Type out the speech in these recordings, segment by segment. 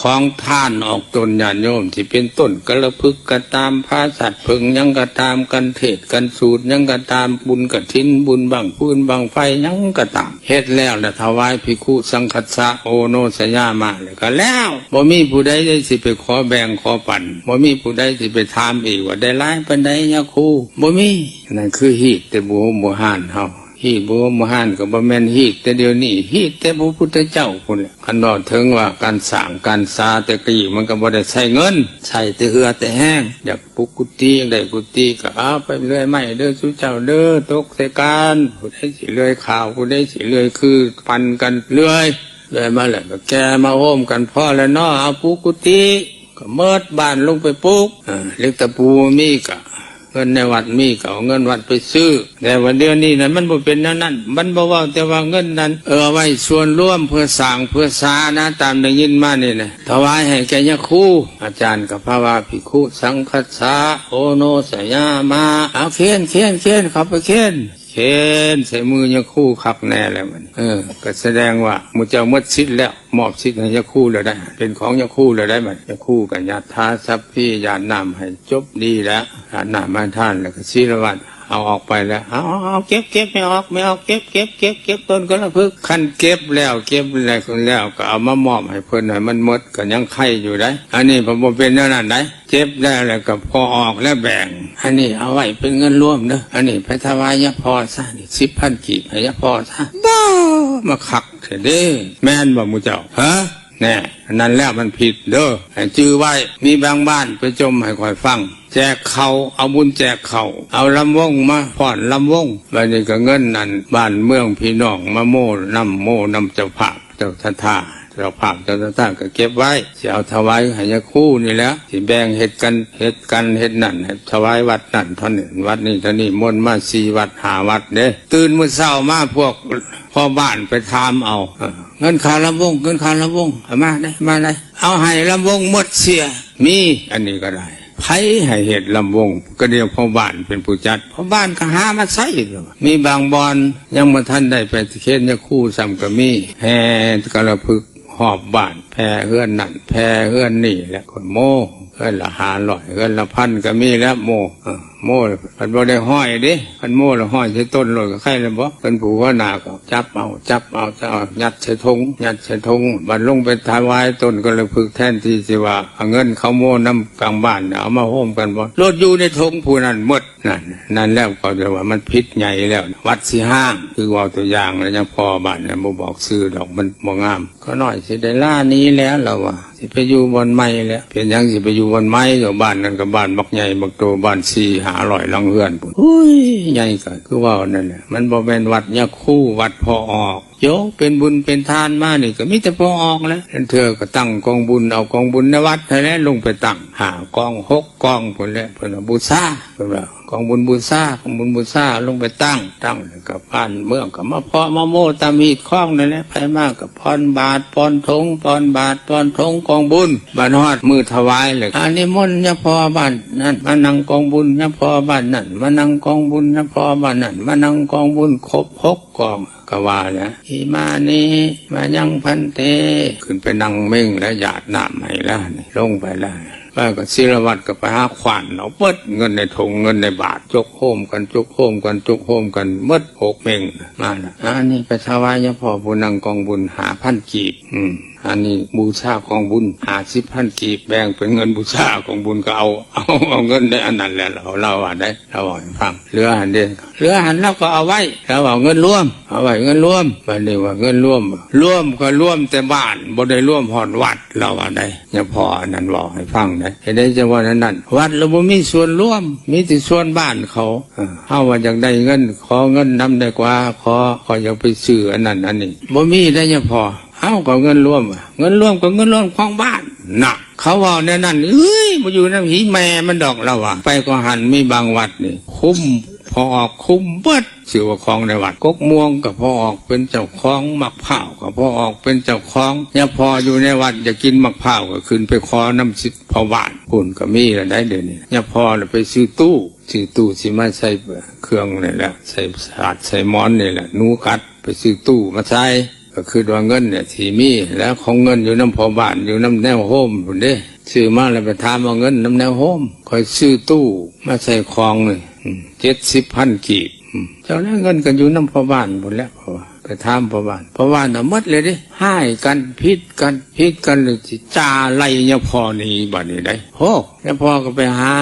ຂອງທານອອກຕົນ ຍາດໂຍມ ຊິເປັນຕົ້ນກາລະພຶກກໍຕາມ ຜາສັດເຜິ້ງຫຍັງກໍຕາມ ກັນເທດກັນສູດຫຍັງກໍຕາມ ບຸນກະຖິນ ບຸນບັ້ງຟືນບັ້ງໄຟຫຍັງກໍຕາມ ເຮັດແລ້ວລະຖວາຍພິກຂຸສັງຄັດສະ ໂອໂນຊະຍາມະ ແລ້ວກໍແລ້ວ. ບໍ່ມີຜູ້ໃດໄດ້ຊິໄປຂໍແບ່ງຂໍປັນ ບໍ່ມີຜູ້ໃດຊິໄປຖາມອີກວ່າໄດ້ຫຼາຍປານໃດຍາຄູ ບໍ່ມີ. ນັ້ນຄືຮີດແຕ່ບູຮົມບູຮານເຮົາ. ຮີດບູຮົມບູຮານກໍບໍ່ແມ່ນຮີດແຕ່ດຽວນີ້ ຮີດແຕ່ພະພຸດທະເຈົ້າພຸ້ນແຫຼະ. ຄັນເວົ້າເຖິງວ່າການສ້າງການສາແຕ່ກີ້ ມັນກໍບໍ່ໄດ້ໃຊ້ເງິນ ໃຊ້ແຕ່ເຫື່ອແຕ່ແຮງ. ຢາກປຸກກຸຕິ ຢາກໄດ້ກຸຕິ ກໍເອົາໄປເລື່ອຍໄມ້ເດີ ສູ່ເຈົ້າເດີ ຕົກໃສ່ການ ຜູ້ໃດຊິເລື່ອຍຂ້າວ ຜູ້ໃດຊິເລື່ອຍຄື ປັ່ນກັນເລື່ອຍ ເລື່ອຍມາແລ້ວກໍແກ່ມາໂຮມກັນ ພໍແລ້ວເນາະ ເອົາປຸກກຸຕິ. ກໍເໝິດບ້ານລົງໄປປຸກ ເອີ ເຫຼັກຕະປູມີກະ ເງິນໃນວັດມີກະເອົາເງິນວັດໄປຊື້. ແຕ່ວ່າດຽວນີ້ນັ້ນມັນບໍ່ເປັນແນວນັ້ນ ມັນບໍ່ເວົ້າແຕ່ວ່າເງິນນັ້ນ ເອີ ເອົາໄວ້ສ່ວນລວມເພື່ອສ້າງເພື່ອສານະ ຕາມໄດ້ຍິນມານີ້ນະ ຖວາຍໃຫ້ແກ່ຍາຄູ. ອາຈານກໍພາວ່າ ພິກຂຸສັງຄັດສະ ໂອໂນຊະຍາມະ ເອົາເຄນ ເຄນ ເຄນ ເຂົ້າໄປເຄນ ເຄນໃສ່ມືຍາຄູຄັກແນ່ແລ້ວບັດນີ້ ເອີ ກໍສະແດງວ່າໝູ່ເຈົ້າໝົດສິດແລ້ວ ມອບສິດໃຫ້ຍາຄູແລ້ວໄດ໋ ເປັນຂອງຍາຄູແລ້ວໄດ໋. ບັດຍາຄູກໍຍັດຖາສັບພີ ຢາດນ້ຳໃຫ້ຈົບດີແລ້ວ ຢາດນ້ຳໃຫ້ທານ ແລ້ວກໍສີລະວັດ ເອົາອອກໄປແລ້ວ ເອົາ ເອົາ ເກັບ ເກັບ ແມ່ອອກ ແມ່ອອກ ເກັບ ເກັບ ເກັບ ເກັບຕົ້ນກາລະພຶກ. ຄັນເກັບແລ້ວ ເກັບແລ້ວ ແລ້ວກໍເອົາມາມອບໃຫ້ເພິ່ນ ໃຫ້ມັນໝົດ ກໍຍັງໄຄຢູ່ໄດ໋. ອັນນີ້ບໍ່ເປັນແນວນັ້ນໄດ໋ ເກັບແລ້ວ ແລ້ວກໍພໍອອກແລ້ວແບ່ງ ອັນນີ້ເອົາໄວ້ເປັນເງິນລວມເດີ ອັນນີ້ໄປຖວາຍຍາພໍ່ຊະ ນີ້ສິບພັນກີບໃຫ້ຍາພໍ່ຊະ. ບ້າ ມາຄັກແທ້ເດ້ ແມ່ນບໍ່ໝູ່ເຈົ້າ ຮະ? ແນ່ ອັນນັ້ນແຫຼະມັນຜິດເດີ ໃຫ້ຈື່ໄວ້. ມີບາງບ້ານໄປຈົ່ມໃຫ້ຂ້ອຍຟັງ ແຈກເຂົ້າ ເອົາບຸນແຈກເຂົ້າ ເອົາລຳວົງມາຟ້ອນລຳວົງ. ບັດນີ້ກໍເງິນນັ້ນ ບ້ານເມືອງພີ່ນ້ອງມາໂມ້ນຳ ໂມ້ນຳເຈົ້າພາບ ເຈົ້າສັດທາ ເຈົ້າພາບເຈົ້າສັດທາກໍເກັບໄວ້ ຊິເອົາຖວາຍໃຫ້ຍາຄູນີ້ແຫຼະ ຊິແບ່ງເຮັດກັນ ເຮັດກັນເຮັດນັ້ນ ໃຫ້ຖວາຍວັດນັ້ນເທົ່ານັ້ນ ວັດນີ້ເທົ່ານີ້ ມົນມາສີ່ວັດຫ້າວັດເດ້. ຕື່ນມື້ເຊົ້າມາ ພວກພໍ່ບ້ານໄປຖາມເອົາ ເອີ ເງິນຄ່າລຳວົງ ເງິນຄ່າລຳວົງ ເອົາມາໄດ໋ ມາໄດ໋ ເອົາໃຫ້ລຳວົງໝົດເສຍ. ມີ ອັນນີ້ກໍໄດ້ ໃຜໃຫ້ເຮັດລຳວົງ ກໍດຽວພໍ່ບ້ານເປັນຜູ້ຈັດ ພໍ່ບ້ານກໍຫາມາໃຊ້. ມີບາງບ່ອນຍັງບໍ່ທັນໄດ້ໄປເຄນຍາຄູຊ້ຳກໍມີ ແຫ່ກາລະພຶກຮອບບ້ານ ແຜ່ເຮືອນນັ້ນແຜ່ເຮືອນນີ້ ແລ້ວກໍໂມ້ ເຮືອນລະຫ້າຮ້ອຍ ເຮືອນລະພັນກໍມີແລ້ວໂມ້ ເອີ ໂມ້ ເພິ່ນບໍ່ໄດ້ຫ້ອຍເດ້ ຄັນໂມ້ແລ້ວຫ້ອຍໃສ່ຕົ້ນໂລດກໍໄຄແລ້ວບໍ? ເພິ່ນຜູ້ຫົວໜ້າກໍຈັບເອົາ ຈັບເອົາ ຈັບເອົາ ຍັດໃສ່ຖົງ ຍັດໃສ່ຖົງ ບັດລົງໄປຖວາຍຕົ້ນກາລະພຶກ ແທນທີ່ຊິວ່າເອົາເງິນເຂົາໂມ້ນຳກາງບ້ານ ເອົາມາໂຮມກັນບໍ? ໂລດຢູ່ໃນຖົງຜູ້ນັ້ນໝົດ. ນັ້ນ ນັ້ນແລ້ວກໍເອີ້ນວ່າມັນຜິດໃຫຍ່ແລ້ວ ວັດຊິຮ້າງ ຄືເວົ້າຕົວຢ່າງແລ້ວ ຍາພໍ່ບ້ານ ບໍ່ບອກຊື່ດອກ ມັນບໍ່ງາມ. ຂ້ານ້ອຍຊິໄດ້ລາໜີແລ້ວ ລາວວ່າ ຊິໄປຢູ່ບ່ອນໃໝ່ແລ້ວ. ເປັນຫຍັງຊິໄປຢູ່ບ່ອນໃໝ່? ຢູ່ບ້ານນັ້ນກໍບ້ານບັກໃຫຍ່ບັກໂຕ ບ້ານສີ່ຫ້າຮ້ອຍຫຼັງເຮືອນພຸ້ນ. ໂອ້ຍ ໃຫຍ່ກໍຄືເວົ້ານັ້ນແຫຼະ ມັນບໍ່ແມ່ນວັດຍາຄູ ວັດພໍ່ອອກ. ໂຍ ເປັນບຸນເປັນທານມານີ້ ກໍມີແຕ່ພໍ່ອອກແຫຼະ. ລາງເທື່ອກໍຕັ້ງກອງບຸນ ເອົາກອງບຸນໃນວັດຫັ້ນແຫຼະ ລົງໄປຕັ້ງ ຫ້າກອງ ຫົກກອງພຸ້ນແຫຼະ ເພິ່ນວ່າບູຊາ ເພິ່ນວ່າ ກອງບຸນບູຊາ ກອງບຸນບູຊາ ລົງໄປຕັ້ງ ຕັ້ງແລ້ວກໍບ້ານເມືອງກໍມາເພາະມາໂມ້ຕາມຮີດຄອງນັ້ນແຫຼະ. ໃຜມາກໍປ່ອນບາດປ່ອນຖົງ ປ່ອນບາດປ່ອນຖົງກອງບຸນ. ບັດຮອດມື້ຖວາຍແລ້ວ ອານິມົນຍາພໍ່ບ້ານນັ້ນມານັ່ງກອງບຸນ ຍາພໍ່ບ້ານນັ້ນມານັ່ງກອງບຸນ ຍາພໍ່ບ້ານນັ້ນມານັ່ງກອງບຸນ ຄົບຫົກກອງ ກໍວ່າແຫຼະ ອິມານິມາຍັງພັນເຕ ຂຶ້ນໄປນັ່ງເມັ່ງແລ້ວ ຢາດນ້ຳໃຫ້ແລ້ວ ນີ້ລົງໄປແລ້ວ. ແລ້ວກໍສີລະວັດກໍໄປຫາຂວ້ານເອົາເບິດ ເງິນໃນຖົງ ເງິນໃນບາດ ຈົກໂຮມກັນ ຈົກໂຮມກັນ ຈົກໂຮມກັນ ເບິດຫົກເມັ່ງມາລະ. ອັນນີ້ໄປຖວາຍຍາພໍ່ຜູ້ນັ່ງກອງບຸນ ຫ້າພັນກີບ. ອືມ ອັນນີ້ບູຊາກອງບຸນ ຫ້າສິບພັນກີບ ແບ່ງເປັນເງິນບູຊາກອງບຸນ ກໍເອົາ ເອົາ ເອົາເງິນໃນອັນນັ້ນແຫຼະ ລາວ ລາວວ່າໄດ໋ ລາວເວົ້າໃຫ້ຟັງ. ເຫຼືອຫັ້ນເດ້ ເຫຼືອຫັ້ນລາວກໍເອົາໄວ້ ລາວເອົາເງິນລວມ ເອົາໄວ້ເງິນລວມ. ບັດນີ້ວ່າເງິນລວມ ລວມກໍລວມແຕ່ບ້ານ ບໍ່ໄດ້ລວມຮອດວັດ ລາວວ່າໄດ໋. ຍາພໍ່ອັນນັ້ນເວົ້າໃຫ້ຟັງໄດ໋. ເຮັດໃດຈັ່ງວ່ານັ້ນ? ວັດລະບໍ່ມີສ່ວນລວມ ມີແຕ່ສ່ວນບ້ານເຂົາ. ເອີ ເຮົາວ່າຢາກໄດ້ເງິນ ຂໍເງິນນຳໄດ້ກວ່າ ຂໍ ຂ້ອຍຢາກໄປຊື້ອັນນັ້ນອັນນີ້ ບໍ່ມີໄດ໋ຍາພໍ່. ເຮົາກໍເງິນລວມ ເງິນລວມກໍເງິນລວມຂອງບ້ານນະ. ເຂົາເວົ້າແນວນັ້ນ ເອີຍ ບໍ່ຢູ່ນຳຫີແມ່ມັນດອກ ລາວວ່າ. ໄປກໍຫັ້ນ ມີບາງວັດນີ້ຄຸມ ພໍ່ອອກຄຸມເບິດ ຊື່ວ່າຂອງໃນວັດ. ກົກມ່ວງກໍພໍ່ອອກເປັນເຈົ້າຂອງ ໝາກພ້າວກໍພໍ່ອອກເປັນເຈົ້າຂອງ. ຍາພໍ່ຢູ່ໃນວັດ ຢາກກິນໝາກພ້າວກໍຂຶ້ນໄປຂໍນຳສິດພໍ່ບ້ານພຸ້ນ ກໍມີລະໄດ໋ ດຽວນີ້. ຍາພໍ່ລະໄປຊື້ຕູ້ ຊື້ຕູ້ຊິມາໃສ່ເຄື່ອງນີ້ແຫຼະ ໃສ່ສາດໃສ່ໝອນນີ້ແຫຼະ ໜູກັດ ໄປຊື້ຕູ້ມາໃສ່. ກໍຄິດວ່າເງິນນີ້ຊິມີ ແລ້ວຂອງເງິນຢູ່ນຳພໍ່ບ້ານ ຢູ່ນຳແນວໂຮມພຸ້ນເດ້. ຊື້ມາແລ້ວໄປຖາມເອົາເງິນນຳແນວໂຮມ. ຂ້ອຍຊື້ຕູ້ມາໃສ່ຂອງນີ້ ອືມ ເຈັດສິບພັນກີບ. ອືມ ເຈົ້າແລ້ວເງິນກໍຢູ່ນຳພໍ່ບ້ານພຸ້ນແຫຼະ ເພາະວ່າໄປຖາມພໍ່ບ້ານ ພໍ່ບ້ານນະໝົດເລີຍເດ້. ຮ້າຍກັນ ຜິດກັນ ຜິດກັນ ແລ້ວຊິຈ່າໄລ່ຍາພໍ່ໜີບາດນີ້ໄດ໋. ໂຮ ຍາພໍ່ກໍໄປຫາ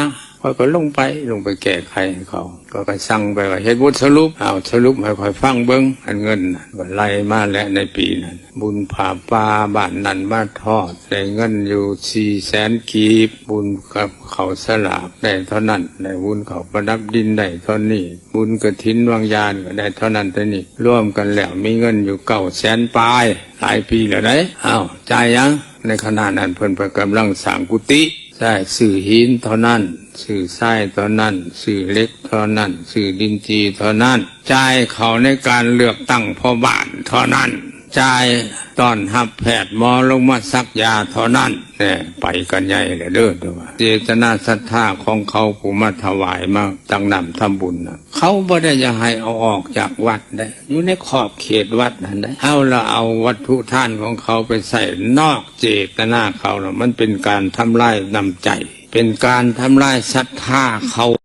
ຂ້ອຍກໍລົງໄປ ລົງໄປແກ້ໄຂໃຫ້ເຂົາ. ຂ້ອຍກໍສັ່ງໄປວ່າເຮັດບົດສະຫຼຸບ ເອົາສະຫຼຸບໃຫ້ຂ້ອຍຟັງເບິ່ງ ອັນເງິນນັ້ນ. ກໍໄລ່ມາແຫຼະໃນປີນັ້ນ ບຸນຜ້າປ່າບ້ານນັ້ນມາທອດ ໄດ້ເງິນຢູ່ສີ່ແສນກີບ, ບຸນກັບເຂົ້າສະຫຼາກໄດ້ເທົ່ານັ້ນ, ໄດ້ບຸນເຂົ້າປະດັບດິນໄດ້ເທົ່ານີ້, ບຸນກະຖິນວັງຢານກໍໄດ້ເທົ່ານັ້ນເທົ່ານີ້, ລວມກັນແລ້ວມີເງິນຢູ່ເກົ້າແສນປາຍ, ຫຼາຍປີແລ້ວເດ້. ອ້າວ ຈ່າຍຫຍັງ? ໃນຂະນະນັ້ນເພິ່ນ ເພິ່ນກຳລັງສ້າງກຸຕິ. ໃຊ້ຊື້ຫີນເທົ່ານັ້ນ, ຊື້ຊາຍເທົ່ານັ້ນ, ຊື້ເຫຼັກເທົ່ານັ້ນ, ຊື້ດິນຈີ່ເທົ່ານັ້ນ, ຈ່າຍເຂົ້າໃນການເລືອກຕັ້ງພໍ່ບ້ານເທົ່ານັ້ນ, ຈ່າຍຕ້ອນຮັບແພດໝໍລົງມາສັກຢາເທົ່ານັ້ນ. ແນ່ ໄປກັນໃຫຍ່ແລ້ວເດີ້. ແຕ່ວ່າເຈດຕະນາສັດທາຂອງເຂົາ ຜູ້ມາຖວາຍ ມາຕັກນ້ຳທຳບຸນນະ, ເຂົາບໍ່ໄດ້ຢາກໃຫ້ເອົາອອກຈາກວັດເດ້, ຢູ່ໃນຂອບເຂດວັດຫັ້ນເດ້. ເຮົາລະເອົາວັດຖຸທານຂອງເຂົາໄປໃຊ້ນອກເຈດຕະນາເຂົາລະ, ມັນເປັນການທຳລາຍນ້ຳໃຈ, ເປັນການທຳລາຍສັດທາເຂົາ.